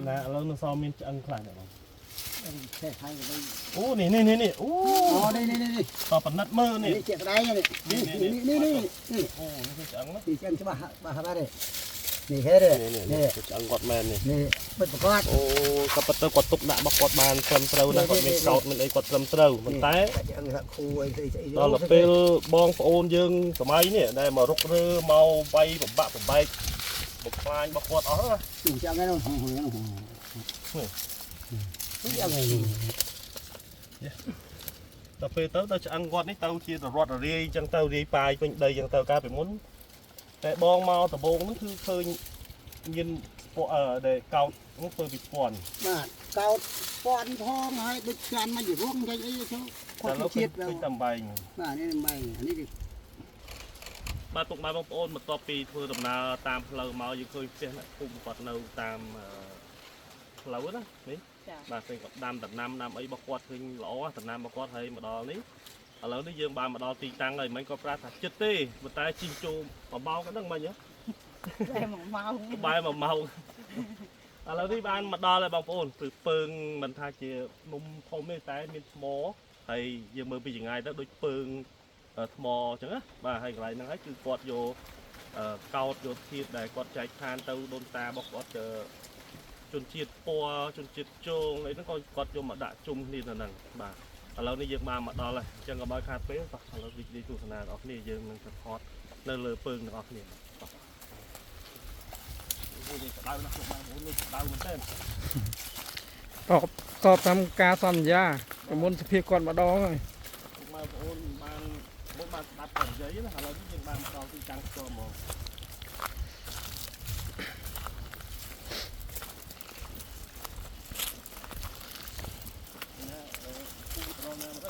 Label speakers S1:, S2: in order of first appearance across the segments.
S1: ណាឥឡូវនៅសល់មានឆ្អឹងខ្លះដែរបង
S2: ឆេះហើយទៅ
S1: អូនេះនេះនេះនេះអូ
S2: អូនេះនេះនេះ
S1: តប៉និតមើលនេះ
S2: នេះជាក្តៃនេះនេះនេះនេះនេះ
S1: អូនេះគឺឆ្អឹងណា
S2: នេះឆ្អឹងច្បាស់ច្បាស់បាទនេះហេនេះ
S1: នេះនេះឆ្អឹងគាត់មែននេះ
S2: នេះពិតប្រកប
S1: អូក៏ប៉ុន្តែគាត់ទុកដាក់របស់គាត់បានត្រឹមត្រូវណាស់គាត់មានកោតមានអីគាត់ត្រឹមត្រូវប៉ុន្តែ
S2: ឆ្អឹងថាខូអីស្អីស្អី
S1: ដល់ពេលបងប្អូនយើងសម័យនេះដែលមករករើមកវាយបំបាក់បំបែកបំផ្លាញរបស់គាត់អស់ណា
S2: ឆ្អឹងហ្នឹងឆ្អឹងហ្នឹង
S1: ដល់ពេលទៅទៅឆ្អឹងគាត់នេះទៅជារត់រាយអញ្ចឹងទៅរាយប៉ាយពេញដីអញ្ចឹងទៅកាលពីមុនតែបងមកដំបូងហ្នឹងគឺឃើញមានពួកដែលកោតហ្នឹងធ្វើពីស្ពាន់
S2: បាទកោតពាន់ផងហើយដូចចាន់មកជារងអីអីទៅ
S1: តែ
S2: គាត់
S1: លោក
S2: ជាតិ
S1: ឃើញតាមបែង
S2: បាទនេះបែងនេះគឺ
S1: បាទពុកម៉ែបងប្អូនបន្ទាប់ពីធ្វើដំណើរតាមផ្លូវមកយើងឃើញផ្ទះអ្នកភូមិគាត់នៅតាមផ្លូវណានេះ
S3: ចា
S1: បាទឃើញគាត់ដាំដំណាំដាំអីរបស់គាត់ឃើញល្អដំណាំរបស់គាត់ហើយមកដល់នេះឥឡូវនេះយើងបានមកដល់ទីតាំងហើយមិនគាត់ប្រាប់ថាចិត្តទេប៉ុន្តែជិះចូលបបោកហ្នឹងមិញហ៎
S3: តែមួយម៉ោង
S1: បែរមួយម៉ោងឥឡូវនេះបានមកដល់ហើយបងប្អូនគឺពើងមិនថាជានំធំទេតែមានថ្មហើយយើងមើលពីចម្ងាយទៅដូចពើងថ្មអញ្ចឹងណាបាទហើយកន្លែងហ្នឹងហើយគឺគាត់យកកោតយកធាតុដែលគាត់ចែកឋានទៅដូនតារបស់គាត់ជនជាតិពណ៌ជនជាតិជងអីហ្នឹងក៏គាត់យកមកដាក់ជុំគ្នានៅហ្នឹងបាទឥឡូវនេះយើងបានមកដល់ហើយអញ្ចឹងកុំឲ្យខាតពេលបាទឥឡូវវិធីទស្សនារបស់គ្នាយើងនឹងទៅថតនៅលើពើងទាំងអស់គ្នាបាទអូយក្តៅណាស់លោកបងប្អូននេះក្តៅមែនទែន
S4: តបតបតាមការសន្យាពីមុនសភាគាត់ម្ដងហើយ
S1: បងប្អូនបានមុនបានស្ដាប់គាត់និយាយណាឥឡូវនេះយើងបានមកដល់ទីតាំងផ្ទាល់ហ្មងណាពូត្រង់ណាមកទៅ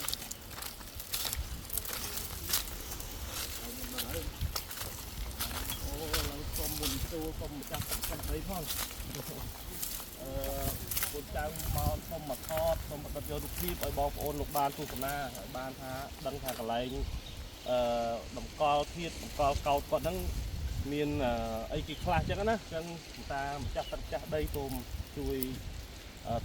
S1: អូឡើងសុំមុនចូលសុំម្ចាស់សំដីផងអឺកូនចៅមកសុំមកថតសុំមកដិតយករូបភាពឲ្យបងប្អូនលោកបានទស្សនាឲ្យបានថាដឹងថាកន្លែងអឺតម្កល់ធាតុតម្កល់កោតគាត់ហ្នឹងមានអីគេខ្លះចឹងណាចឹងតាមម្ចាស់ទឹកម្ចាស់ដីសូមជួយ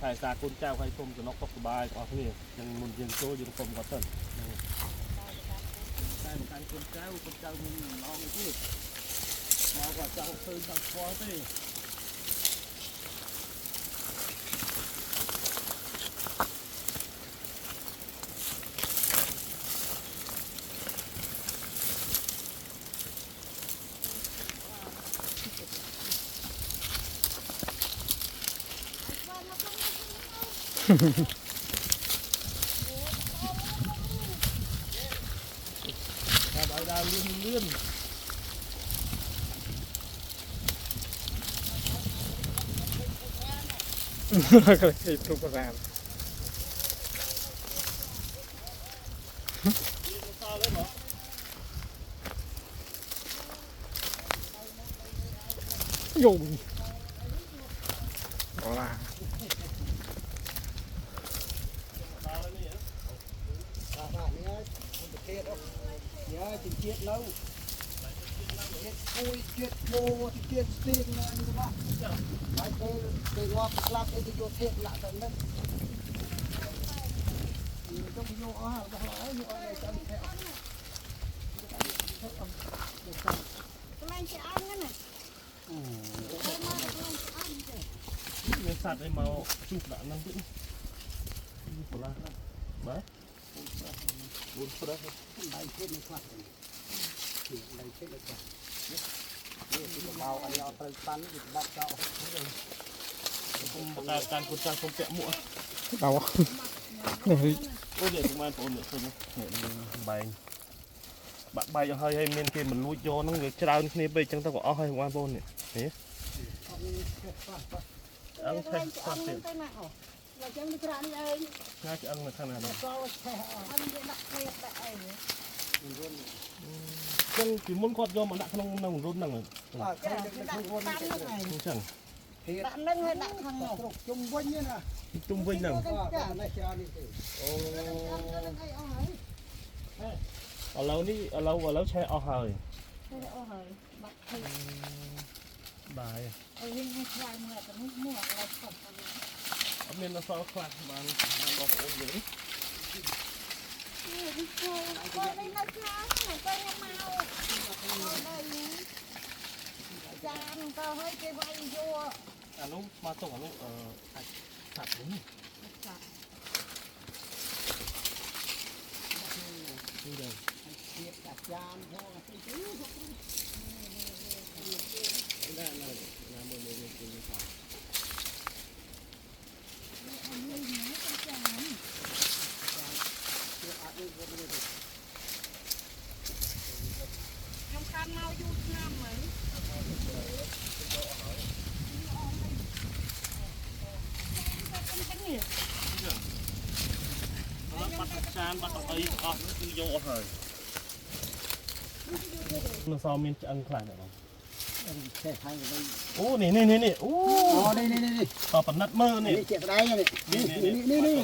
S1: ថែសារគុណចៅឲ្យសូមចំណុកសុខសប្បាយបងប្អូនគ្នាចឹងមុនយើងចូលយើងសុំគាត់ទៅតែមកកាន់គុណចៅគុណចៅមានម្ដងទៀតមកគាត់ចង់ឃើញចង់ស្គាល់ទេ តែឲ្យដើរលឿនលឿន
S4: ក៏គេទូប្រាសាទយំអូឡា
S1: ដល់នេះ
S2: បាទបាទនេះហើយប្រទេសនេះហើយជាតិនៅជាតិគួយជាតិមោជាតិស្ទីងនេះបាទហើយពេលពេលងាប់ស្លាប់អីទៅយកធាតុដាក់ទៅនឹងទៅយកអស់របស់ឡើយយកអស់ទៅទៅអស់
S3: កន្លែងជាអងហ្នឹងណាទៅមកកន្លែងជាអងទេ
S1: មានសត្វអីមកជុះដាក់ហ្នឹងទៀតនេះបន្លាស់បាទបួនស្រះ
S2: ដៃជាតិនេះខ្លះនេះដៃជាតិនេះខ្លះនេះគឺបោអីអត់ត្រូវប៉ាន់គឺបាក់ចោល
S1: គុំបង្កើតការគុណចាស់គុំពាក់មួក
S4: ដល់នេះ
S1: អូនេះបងប្អូននេះឃើញនេះបែងបាក់បែកអស់ហើយហើយមានគេមិនលួចយកហ្នឹងវាច្រើនគ្នាពេកអញ្ចឹងទៅក៏អស់ហើយបងប្អូននេះនេះ
S2: អត់មានចេះខ្លះបាទ
S1: ឆ្អឹងឆេះ
S3: កន្លែងជា
S1: ខ្លះទៀត
S3: អងហ្នឹងទៅណាអូឡើយចឹងនេះក្រាក់នេះឯង
S1: ណាឆ្អឹងនៅខាងណា
S2: កលឆេះអស់
S3: អត់មានដាក់ភេទដាក់អីទេ
S2: រុន
S1: ចឹងពីមុនគាត់យកមកដាក់ក្នុងក្នុងរុនហ្នឹង
S2: បាទ
S3: ចា
S2: ខ្ញុំ
S3: គេដាក់
S2: ក្នុងរុន
S3: តាមហ្នឹងឯង
S1: អញ្ចឹង
S2: ធាតុ
S3: ដាក់ហ្នឹងហើយដាក់ខាងនោះ
S2: គ្រប់ជុំវិញណា
S1: ជុំវិញហ្នឹង
S2: បាទនេះច្រើននេះទេ
S1: អូ
S3: ហ្នឹងអីអស់ហើយ
S1: ឥឡូវនេះឥឡូវឥឡូវឆេះអស់ហើយ
S3: គេអស់ហើយបាក់ភេទ
S1: បាយ
S3: អីវិញខ្វាយមើលទៅនោះមួកឡើយខ្
S1: មានអសល់ខ្លះបានបានបងប្អូនយើង
S3: នេះគោគោនេះនៅច្រើនណាស់ទៅខ្ញុំមកដល់ចានទៅឲ្យគេវាយយក
S1: អានោះមកទុកអានោះអឺអាចសាប់នេះនេះ
S2: ជាតិអាចារ្យផងអីទៅ
S1: ណាណាណាមួយមួយមួយមួយផង
S3: ចាន
S2: អត់នេះវានេះ
S3: ខ្ញុំកាន់មកយូរឆ្នាំហើយនេះ
S1: បាត់ចានបាត់អីអស់គឺយកអស់ហើយនៅសល់មានឆ្អឹងខ្លះដែរបង
S2: ចេះហើយទៅ
S1: អូនេះនេះនេះអូ
S2: អូនេះនេះនេះ
S1: តប៉និតមើលនេះ
S2: នេះជាក់ស្ដែងនេះនេះនេះនេះនេះ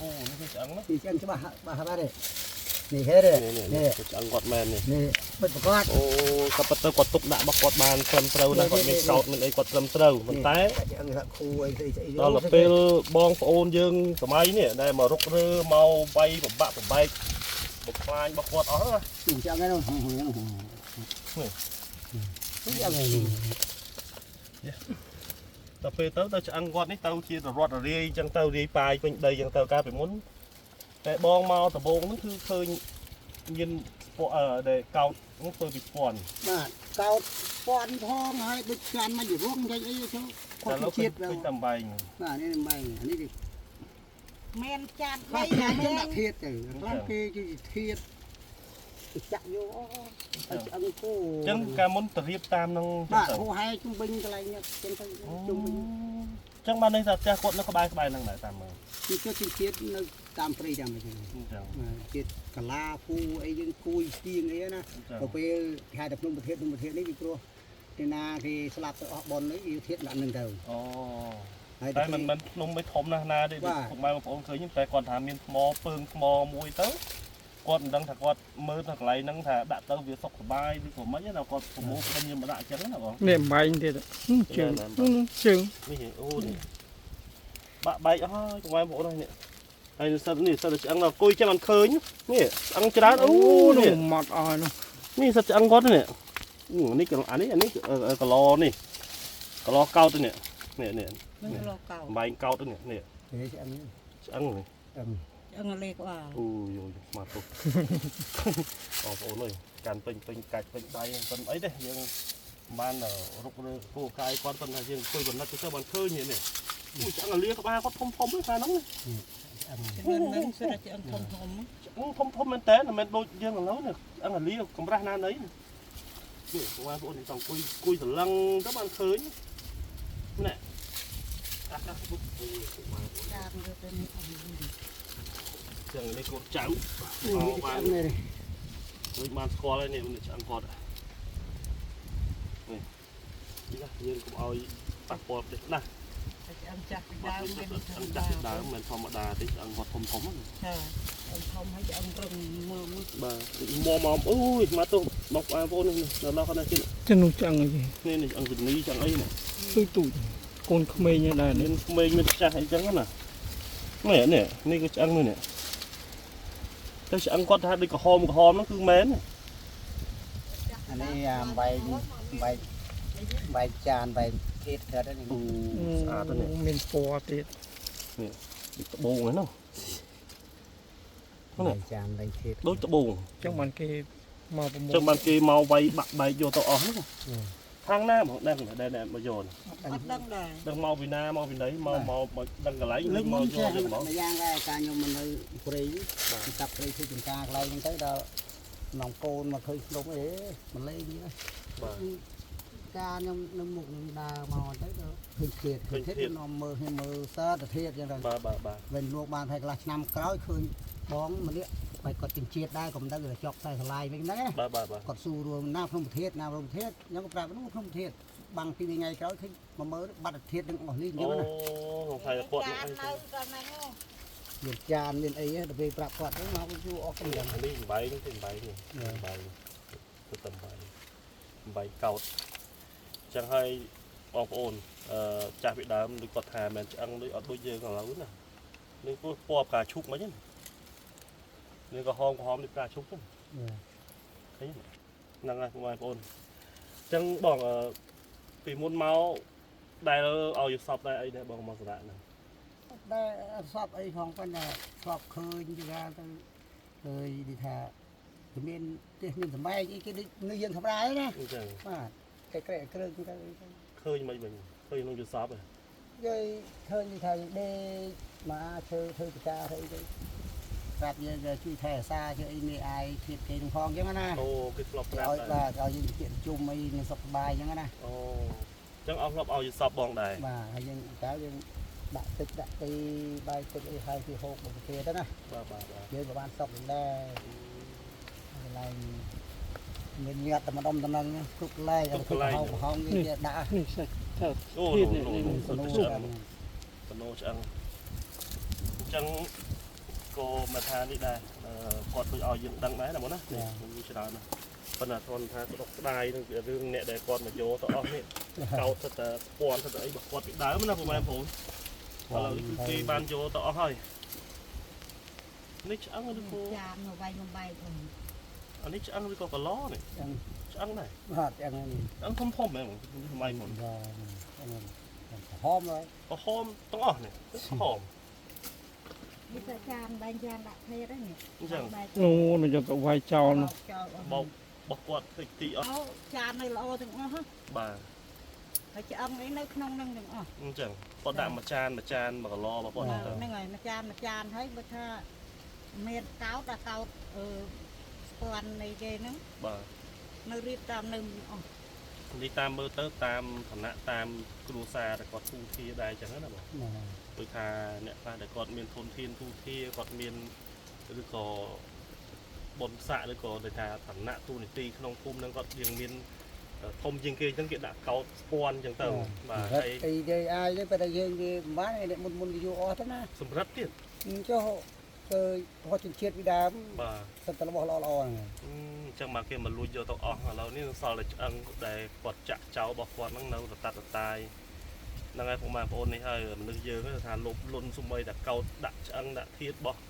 S1: អូនេះគឺឆ្អឹងណា
S2: នេះឆ្អឹងច្បាស់បាស់បាទនេះហេនេះ
S1: នេះ
S2: នេះ
S1: ឆ្អឹងគាត់មែននេះ
S2: នេះពិតប្រកប
S1: អូក៏ប៉ុន្តែគាត់ទុកដាក់របស់គាត់បានត្រឹមត្រូវណាស់គាត់មានកោតមានអីគាត់ត្រឹមត្រូវប៉ុន្តែ
S2: ឆ្អឹងថាគូអីស្អីស្អី
S1: ដល់ទៅពេលបងប្អូនយើងសម័យនេះដែលមករករើមកវាយបំបាក់បំបែកបំផ្លាញរបស់គាត់អស់ណា
S2: ឆ្អឹងហ្នឹងនេះឆ្អឹងនេះ
S1: ដល់ពេលទៅទៅឆ្អឹងគាត់នេះទៅជារត់រាយអញ្ចឹងទៅរាយប៉ាយពេញដីអញ្ចឹងទៅកាលពីមុនតែបងមកដំបងហ្នឹងគឺឃើញមានពណ៌ដែលកោតហ្នឹងធ្វើពីពណ៌
S2: បាទកោតពាន់ផងហើយដូចចានមករងយ៉ាងអីទៅ
S1: តែលោក
S2: ជាតិ
S1: ឃើញតែបែង
S2: បាទនេះបែងនេះគេ
S3: មានចាន
S2: ខ្លះ
S3: បី
S2: គេ
S3: មែន
S2: ដាក់ធាតទៅខ្លះគេជាធាតចាក់យកអឆ្អឹងគោ
S1: អញ្ចឹងកាលមុនទៅរៀបតាមនឹង
S2: បាទហូហែជុំវិញកន្លែងនេះចឹងទៅជុំវិញ
S1: អញ្ចឹងបានន័យថាផ្ទះគាត់នៅក្បែរក្បែរហ្នឹងដែរតាមមើល
S2: គឺជាតិនៅតាមព្រៃតាមអីចឹង
S1: អញ្ចឹង
S2: ជាតិកាឡាភូអីយើងគួយស្ទៀងអីណាទៅពេលគេហៅតែភ្នំប្រធានភ្នំប្រធាននេះពីព្រោះទីណាគេស្លាប់ទៅអស់ប៉ុននេះវាធាតដាក់នឹងទៅ
S1: អូ
S2: ហើយ
S1: តែមិនមិនភ្នំមិនធំណាស់ណាទេពុកម៉ែបងប្អូនឃើញតែគាត់ថាមានថ្មពើងថ្មមួយទៅគាត់មិនដឹងថាគាត់មើលទៅកន្លែងហ្នឹងថាដាក់ទៅវាសុខសប្បាយឬក៏មិនណាគាត់ប្រមូលផ្ដុំយកមកដាក់អញ្ចឹងណាបង
S4: នេះបែងទៀតជើងជើង
S1: នេះអូនេះបាក់បែកអស់ហើយពុកម៉ែបងប្អូននេះហើយសិតនេះសិតឆ្អឹងដល់អង្គុយចាំមិនឃើញនេះឆ្អឹងច្រើនអូនេះ
S4: ម៉ត់អស់នោះ
S1: នេះសិតឆ្អឹងគាត់នេះនេះអានេះអានេះកឡនេះកឡកោតនេះនេះនេះ
S3: នឹងលោកកោ
S1: បែងកោតនេះនេះ
S2: នេះឆ្អឹង
S1: ឆ្អឹងនេះ
S2: អឹម
S3: ឆ្អឹងលេក្បាល
S1: អូយយមកទុកបងប្អូនអើយកាន់ពេញពេញកាច់ពេញដៃប៉ុន្តែអីទេយើងបានរុករើគោកាយគាត់ប៉ុន្តែយើងអង្គុយបណ្ឌិតទៅបានឃើញនេះអូឆ្អឹងអាលាក្បាលគាត់ធំធំហ្នឹងថាហ្នឹង
S3: ឆ្អឹងហ្នឹងសិតតែឆ្អឹងធំធំ
S1: ឆ្អឹងធំធំមែនតើមិនមែនដូចយើងឥឡូវនេះឆ្អឹងអាលាកម្រាស់ណាណីនេះបងប្អូននេះតអង្គុយអង្គុយសឡឹងទៅបានឃើញនេះអាកាសបុក
S3: តាមយកទៅនេះអស់
S1: ចឹងនេះកូនចៅ
S2: នេះ
S1: បាន
S2: នេះ
S1: ឃើញបានស្គាល់ហើយនេះនេះឆ្អឹងគាត់នេះនេះយើងកុំឲ្យប៉ះពាល់ផ្ទះណាស់
S3: ឆ្អឹងចាស់ពី
S1: បា
S3: ដើម
S1: ទ
S3: មាន
S1: ឆ្អឹងចាស់ពីដើមមិនធម្មតាទេឆ្អឹងគាត់ធំធំហ្នឹង
S3: ចាឆ្អឹងធំហើយឆ្អឹងរឹងមើម
S1: បាទមកមកអូយមកទៅមកបងប្អូននេះដល់គាត់នេះ
S4: ជំនួសឆ្អឹងអី
S1: នេះនេះឆ្អឹងជំនីឆ្អឹងអីនេះ
S4: ទូចទូចកូនក្មេងដែរនេះ
S1: មានក្មេងមានចាស់អីចឹងណានេះនេះនេះគឺឆ្អឹងមួយនេះតែឆ្អឹងគាត់ថាដូចក្រហមក្រហមហ្នឹងគឺមែន
S2: អានេះបែងបែងបែងចានបែងធាតកើតនេះ
S1: អូស្អាតនេះ
S4: មានពណ៌ទៀត
S1: ដូចត្បូងហ្នឹង
S2: បែងចានបែងធាត
S1: ដូចត្បូង
S4: ចឹងបានគេមកប្រមូល
S1: ចឹងបានគេមកវាយបាក់បែកយកទៅអស់ហ្នឹងខាងណាមកដឹងដែរដែរមកយក
S3: អត់ដឹងដែរ
S1: ដឹងមកពីណាមកពីណីមកមកដឹងកន្លែង
S2: លើកមុ
S1: មក
S2: នចេះ
S1: យកទៅមក
S2: ម្យ៉ាងដែរការខ្ញុំមកនៅព្រៃកាប់ព្រៃធ្វើចំការកន្លែងហ្នឹងទៅដល់នងកូនមកឃើញភ្នំអេមកលេងនេះ
S1: បាទ
S2: ការខ្ញុំនៅមុខនឹងដើរមកទៅដល់ឃើញធាតឃើញធាតនាំមើលឲ្យមើលសើតធាតចឹងទៅ
S1: បាទបាទបាទ
S2: វិញលោកបានហើយកន្លះឆ្នាំក្រោយឃើញបងម្នាក់បែគាត់ចិញ្ចៀតដែរក៏មិនដឹងថាចប់ខ្សែស្រឡាយវិញហ្នឹងណា
S1: បាទបាទបាទ
S2: គាត់ស៊ូរួមណាភ្នំប្រធាតណាភ្នំប្រធាតខ្ញុំក៏ប្រាប់នោះភ្នំប្រធាតបាំងពីថ្ងៃក្រោយឃើញមកមើលបាត់ធាតនឹងអស់នេះអញ្ចឹ
S1: អូ
S2: ងណា
S1: សង្ស័យគាត់
S3: ចាន
S1: នឹងអី
S3: នៅដល់ហ្នឹង
S2: មានចានមានអីដល់ពេលប្រាប់គាត់ទៅមកជួអស់គ្នា
S1: អានេះបែងទេបែងនេះបែងទៅតំបែងបែងកោតចឹងហើយបងប្អូន ចាស់ពីដើមដូចគាត់ថាមិនឆ្អឹងដូចអត់ដូចយើងឥឡូវណានេះពណ៌ផ្កាឈូកមិនហ្នឹងនេះក៏ហមក្រហមនេះផ្កាឈូកហ្នឹងឃើញហ្នឹងហើយបងប្អូនអញ្ចឹងបងពីមុនមកដែលឲ្យយល់សពដែរអីដែរបងមកសារៈហ្នឹង
S2: ដែរសពអីផងប៉ុន្តែធ្លាប់ឃើញជាការទៅឃើញនិយាយថាគេមានផ្ទះមានសម្បែងអីគេដូចនៅយើងធម្មតាឯណា
S1: អញ្ចឹង
S2: បាទគេក្រែគ្រឿងទៅអីទៅ
S1: ឃើញមិនវិញឃើញក្នុងយល់សពហ៎
S2: យាយឃើញនិយាយថាយើងដេកមកឈើធ្វើពិការធ្វើអីទៅប្រាប់យើងជួយថែអាសាជួយអីមេអាយធៀបគេនឹងផងអញ្ចឹងណា
S1: អូគេធ្លាប់ប្រាប់
S2: ឲ្យ
S1: ដែរ
S2: បាទឲ្យយើងជាជុំអីនឹងសុខសប្បាយអញ្ចឹងណា
S1: អូអញ្ចឹងអស់ធ្លាប់ឲ្យយល់សពបងដែរ
S2: បាទហើយយើងតើយើងដាក់ទឹកដាក់ទីបាយទឹកអីហើយគេហូបមកគេទៅណា
S1: បាទបាទបាទ
S2: យើងក៏បានសុខដែរកន្លែងមានញាត់តែម្ដុំតំណឹងគ្រប់កន្លែងឲ្យគេហៅហងគេដាក់
S4: នេះសាច់ថា
S1: អូ
S4: ធាតុ
S1: នោះ
S4: នេះ
S1: នោះ
S2: សនុ
S1: សុទ្ធឆ្អឹង
S2: ក
S1: បណោឆ្អឹងអញ្ចឹងក៏មកថានេះដែរគាត់ដូចឲ្យយើងដឹងដែរណាបងណានេះច្រើនណាស់ប៉ុន្តែធនថាស្ដុកស្ដាយនឹងរឿងអ្នកដែលគាត់មកយកទៅអស់នេះកោតទៅតែពាន់ទៅតែអីរបស់គាត់ពីដើមណាបងប្អូនឥឡូវនេះគឺគេបានយកទៅអស់ហើយនេះឆ្អឹងឬក៏
S3: ចានមកវាយមកបែកហ្នឹង
S1: អានេះឆ្អឹងឬក៏កឡនេះ
S2: អឹង
S1: ឆ្អឹងដែរ
S2: បាទអឹងនេះ
S1: ឆ្អឹងធំធំហ្មងសម័យមុន
S2: បាទអឹងហមហើយ
S1: ក្រហមទាំងអស់នេះក្រហម
S3: នេះតែចានបែងចានដាក់ភេទហ្នឹងនេះ
S1: អញ្ចឹង
S3: បែក
S4: អូនយកទៅវាយចោលនោះ
S3: ចោលអស់
S1: បោកបោះគាត់តិចតិចអស់
S3: អូចាននៅល្អទាំងអស់ហ៎
S1: បាទ
S3: ហើយឆ្អឹងអីនៅក្នុងហ្នឹងទាំងអស់
S1: អញ្ចឹងគាត់ដាក់មួយចានមួយចានមួយកឡរបស់គាត់ទៅ
S3: ហ្នឹងហើយមួយចានមួយចានហើយបើថាមានកោតដល់កោតអឺស្ពាន់នៃគេហ្នឹង
S1: បាទ
S3: នៅរៀបតាមនៅអស់
S1: នេះតាមមើលទៅតាមឋានៈតាមគ្រួសារដែលគាត់ទូធាដែរអញ្ចឹងណាបងដូចថាអ្នកខ្លះដែលគាត់មានធនធានទូធាគាត់មានឬក៏បុណ្យស័ក្តិឬក៏ដូចថាឋានៈទូនីតិក្នុងភូមិហ្នឹងគាត់យើងមានធំជាងគេអញ្ចឹងគេដាក់កោតស្ពាន់អញ្ចឹងទៅបាទហើយ
S2: អីគេអាយទៅតែយើងគេមិនបានអ្នកមុនមុនគេយកអស់ទៅណា
S1: សម្រាប់ទៀត
S2: ចុះទៅហត់ជាតិពីដើម
S1: បាទ
S2: សិតតែរបស់ល្អល្អហ្នឹង
S1: អញ្ចឹងមកគេមកលួចយកទៅអស់ឥឡូវនេះសល់តែឆ្អឹងដែលគាត់ចាក់ចោលរបស់គាត់ហ្នឹងនៅតតាត់តតាយហ្នឹងហើយពុកម៉ែបងប្អូននេះហើយមនុស្សយើងថាលុបលុនសំបីតែកោតដាក់ឆ្អឹងដាក់ធាតរបស់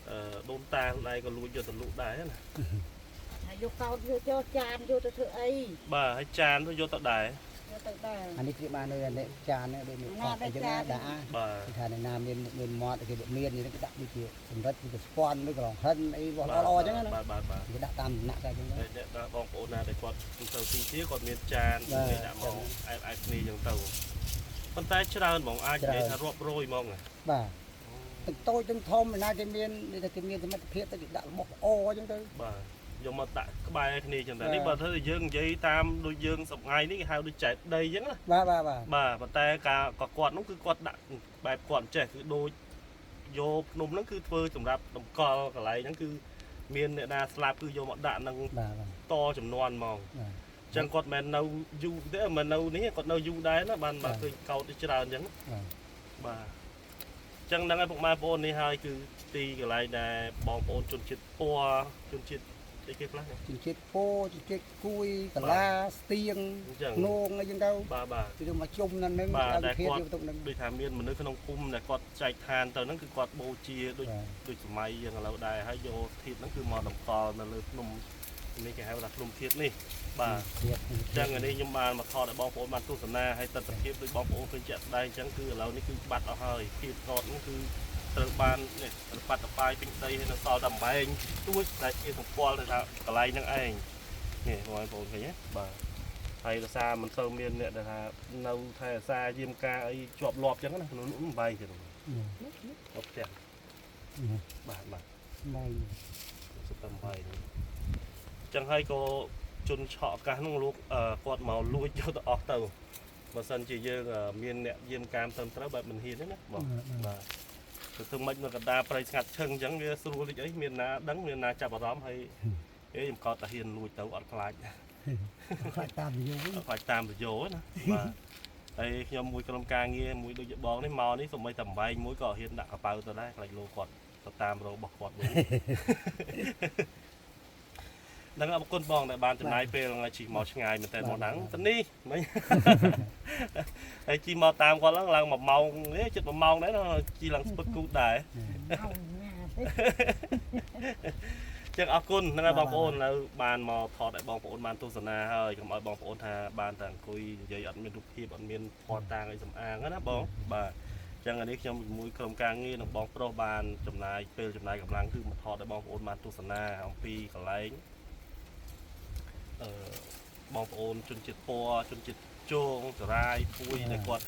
S1: អឺដូនតាខ្លួនឯងក៏លួចយកទៅលក់ដែរណា
S3: ហើយយកកោតយកចូលចានយកទៅធ្វើអី
S1: បាទហើយចានទៅយកទៅដែរ
S3: យកទៅដែរ
S2: អានេះគេបាននៅអ្នកចាននេះដូចមានអត់អញ្ចឹងណាដាក់
S1: បាទ
S2: គេថាអ្នកណាមានមានមាត់គេមាននេះគេដាក់ដូចជាសម្រិតដូចជាស្ពាន់ឬកន្លងហិនអីរបស់ល្អល្អអញ្ចឹងណា
S1: បាទបាទបាទ
S2: គេដាក់តាមដំណាក់តែអញ្ចឹង
S1: ហើយអ្នកបងប្អូនណាដែលគាត់ទៅទីធាគាត់មានចានគេដាក់មកអែបអែបគ្នាអញ្ចឹងទៅប៉ុន្តែច្រើនហ្មងអាចនិយាយថារាប់រយហ្មង
S2: បាទទាំងតូចទាំងធំណាគេមាននេះថាគេមានសមត្ថភាពទៅគេដាក់របស់ល្អអញ្ចឹងទៅ
S1: បាទយកមកដាក់ក្បែរគ្នាចឹងតែនេះបើធ្វើយើងនិយាយតាមដូចយើងសប្ងៃនេះគេហៅដូចចែកដីចឹងណា
S2: បាទបាទបាទ
S1: បាទប៉ុន្តែការក៏គាត់នោះគឺគាត់ដាក់បែបគាត់ចេះគឺដូចយកភ្នំហ្នឹងគឺធ្វើសម្រាប់តម្កល់កន្លែងហ្នឹងគឺមានអ្នកណាស្លាប់គឺយកមកដាក់នឹង
S2: បាទបាទ
S1: តចំនួនហ្មង
S2: បាទ
S1: អញ្ចឹងគាត់មិននៅយូរទេមិននៅនេះគាត់នៅយូរដែរណាបានបាទឃើញកោតទៅច្រើនអញ្ចឹង
S2: បាទ
S1: បាទអញ្ចឹងហ្នឹងហើយពុកម៉ែបងប្អូននេះហើយគឺទីកន្លែងដែលបងប្អូនជនជាតិពណ៌ជនជាតិអីគេខ្លះនេះ
S2: ចិញ្ចៀតពោចិញ្ចៀតគួយកលាស្ទៀង
S1: អញ្ចឹង
S2: នងអីចឹងទៅ
S1: បាទបាទ
S2: គឺមកជុំនៅនឹង
S1: បាទ
S2: ឲ្យធាត
S1: ដែលគាត់
S2: យកទុកនឹង
S1: ដូចថាមានមនុស្សក្នុងភូមិដែលគាត់ចែកឋានទៅហ្នឹងគឺគាត់បូជាដូចដូចសម័យយើងឥឡូវដែរហើយយកធាតុហ្នឹងគឺមកតម្កល់នៅលើភ្នំនេះគេហៅថាភ្នំធាតុនេះបាទ
S2: ធាត
S1: អញ្ចឹងអានេះខ្ញុំបានមកថតឲ្យបងប្អូនបានទស្សនាហើយទស្សនភាពដូចបងប្អូនឃើញជាក់ស្ដែងអញ្ចឹងគឺឥឡូវនេះគឺបាត់អស់ហើយធាតុថតហ្នឹងគឺត្រូវបាននេះបាត់តបាយពេញដីហើយនៅសល់តែអំបែងទួចដែលជាសម្គាល់ទៅថាកន្លែងហ្នឹងឯងនេះបងប្អូនឃើញទេបាទហើយដោយសារមិនសូវមានអ្នកដែលថានៅថែអាសាយាមការអីជាប់លាប់អញ្ចឹងណានោះអំបែងទៀតមកផ្ទះបាទបាទ
S2: ណៃ
S1: សុទ្ធតែអំបែងអញ្ចឹងហើយក៏ជនឆក់ឱកាសនោះលោកគាត់មកលួចយកទៅអស់ទៅបើសិនជាយើងមានអ្នកយាមកាមត្រឹមត្រូវបែបមិនហ៊ានទេណាបងបាទទៅធ្វើម៉េចនៅកណ្ដាលព្រៃស្ងាត់ឈឹងអញ្ចឹងវាស្រួលតិចអីមានណាដឹងមានណាចាប់អារម្មណ៍ហើយអេខ្ញុំកត់តែហ៊ានលួចទៅអត់ខ្លាច
S2: ខ្លាចតាមយូរ
S1: អត់ខ្លាចតាមប្រយោណាបាទហើយខ្ញុំមួយក្រុមការងារមួយដូចជាបងនេះមកនេះសូម្បីតែអំបែងមួយក៏ហ៊ានដាក់កប៉ៅទៅដែរខ្លាចលោកគាត់ទៅតាមរោរបស់គាត់វិញ នឹងអរគុណបងដែលបានចំណាយពេលថ្ងៃជិះមកឆ្ងាយមែនតើមកហ្នឹងទៅនេះមិញ ហើយជិះមកតាមគាត់ឡើងឡើង1ម៉ោងនេះជិត1ម៉ោងដែរជិះឡើងស្ពឹកគូតដែរ
S3: អោណាទេ
S1: ចឹងអរគុណហ្នឹងហើយបងប្អូននៅបានមកថតឲ្យបងប្អូនបានទស្សនាហើយកុំឲ្យបងប្អូនថាបានតែអង្គុយនិយាយអត់មានរូបភាពអត់មានភស្តុតាងអីសំអាងណាបងបាទចឹងអានេះខ្ញុំជាមួយក្រុមការងារនិងបងប្រុសបានចំណាយពេលចំណាយកម្លាំងគឺមកថតឲ្យបងប្អូនបានទស្សនាអំពីកន្លែងអឺបងប្អូនជនជាតិពណ៌ជនជាតិជងសរាយភួយដែលគាត់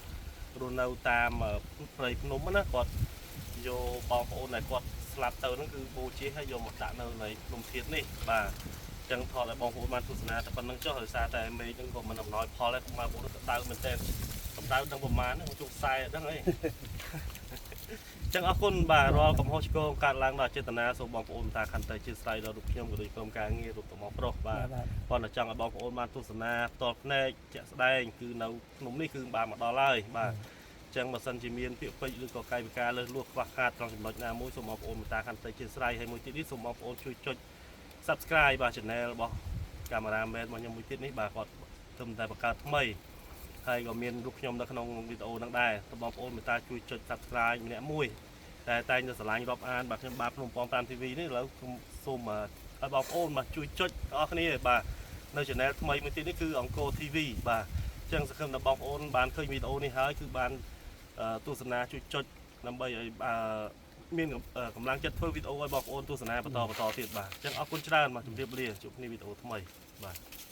S1: រស់នៅតាមព្រៃភ្នំណាគាត់យកបងប្អូនដែលគាត់ស្លាប់ទៅហ្នឹងគឺបូជាហើយយកមកដាក់នៅនៃភ្នំធាតុនេះបាទអញ្ចឹងថតឲ្យបងប្អូនបានទស្សនាតែប៉ុណ្្នឹងចុះដោយសារតែមេឃហ្នឹងក៏មិនអំណោយផលដែរបងប្អូនទៅដៅមែនតើកម្ដៅដឹងប្រមាណហ្នឹងជុកខ្សែដឹងអី អញ្ចឹងអរគុណបាទរាល់កំហុសឆ្គងកើតឡើងដល់ចេតនាសូមបងប្អូនតាខន្តីជាស្រ័យដល់រូបខ្ញុំក៏ដូចក្រុមការងាររូបតំបប្រុសបាទ
S2: បាទ
S1: ប៉ុន្តែចង់ឲ្យបងប្អូនបានទស្សនាផ្ទាល់ភ្នែកជាក់ស្ដែងគឺនៅភ្នំនេះគឺបានមកដល់ហើយបាទអញ្ចឹងបើសិនជាមានពាក្យពេចន៍ឬក៏កាយវិការលើសលួសខ្វះខាតត្រង់ចំណុចណាមួយសូមបងប្អូនមេត្តាខន្តីជាស្រ័យហើយមួយទៀតនេះសូមបងប្អូនជួយចុច Subscribe បាទ Channel របស់កាមេរ៉ាមែនរបស់ខ្ញុំមួយទៀតនេះបាទគាត់ទើបតែបង្កើតថ្មីហើយក៏មានរូបខ្ញុំនៅក្នុងវីដេអូហ្នឹងដែរសូមបងប្អូនមេត្តាជួយចុច Subscribe ម្នាក់មួយតែតែងតែស្រឡាញ់រាប់អានបាទខ្ញុំបាទភ្នំប៉ម5 TV នេះឥឡូវខ្ញុំសូមឲ្យបងប្អូនបាទជួយចុចទាំងអស់គ្នាបាទនៅ channel ថ្មីមួយទៀតនេះគឺអង្គរ TV បាទអញ្ចឹងសង្ឃឹមថាបងប្អូនបានឃើញវីដេអូនេះហើយគឺបានទស្សនាជួយចុចដើម្បីឲ្យមានកម្លាំងចិត្តធ្វើវីដេអូឲ្យបងប្អូនទស្សនាបន្តបន្តទៀតបាទអញ្ចឹងអរគុណច្រើនបាទជម្រាបលាជួបគ្នាវីដេអូថ្មីបាទ។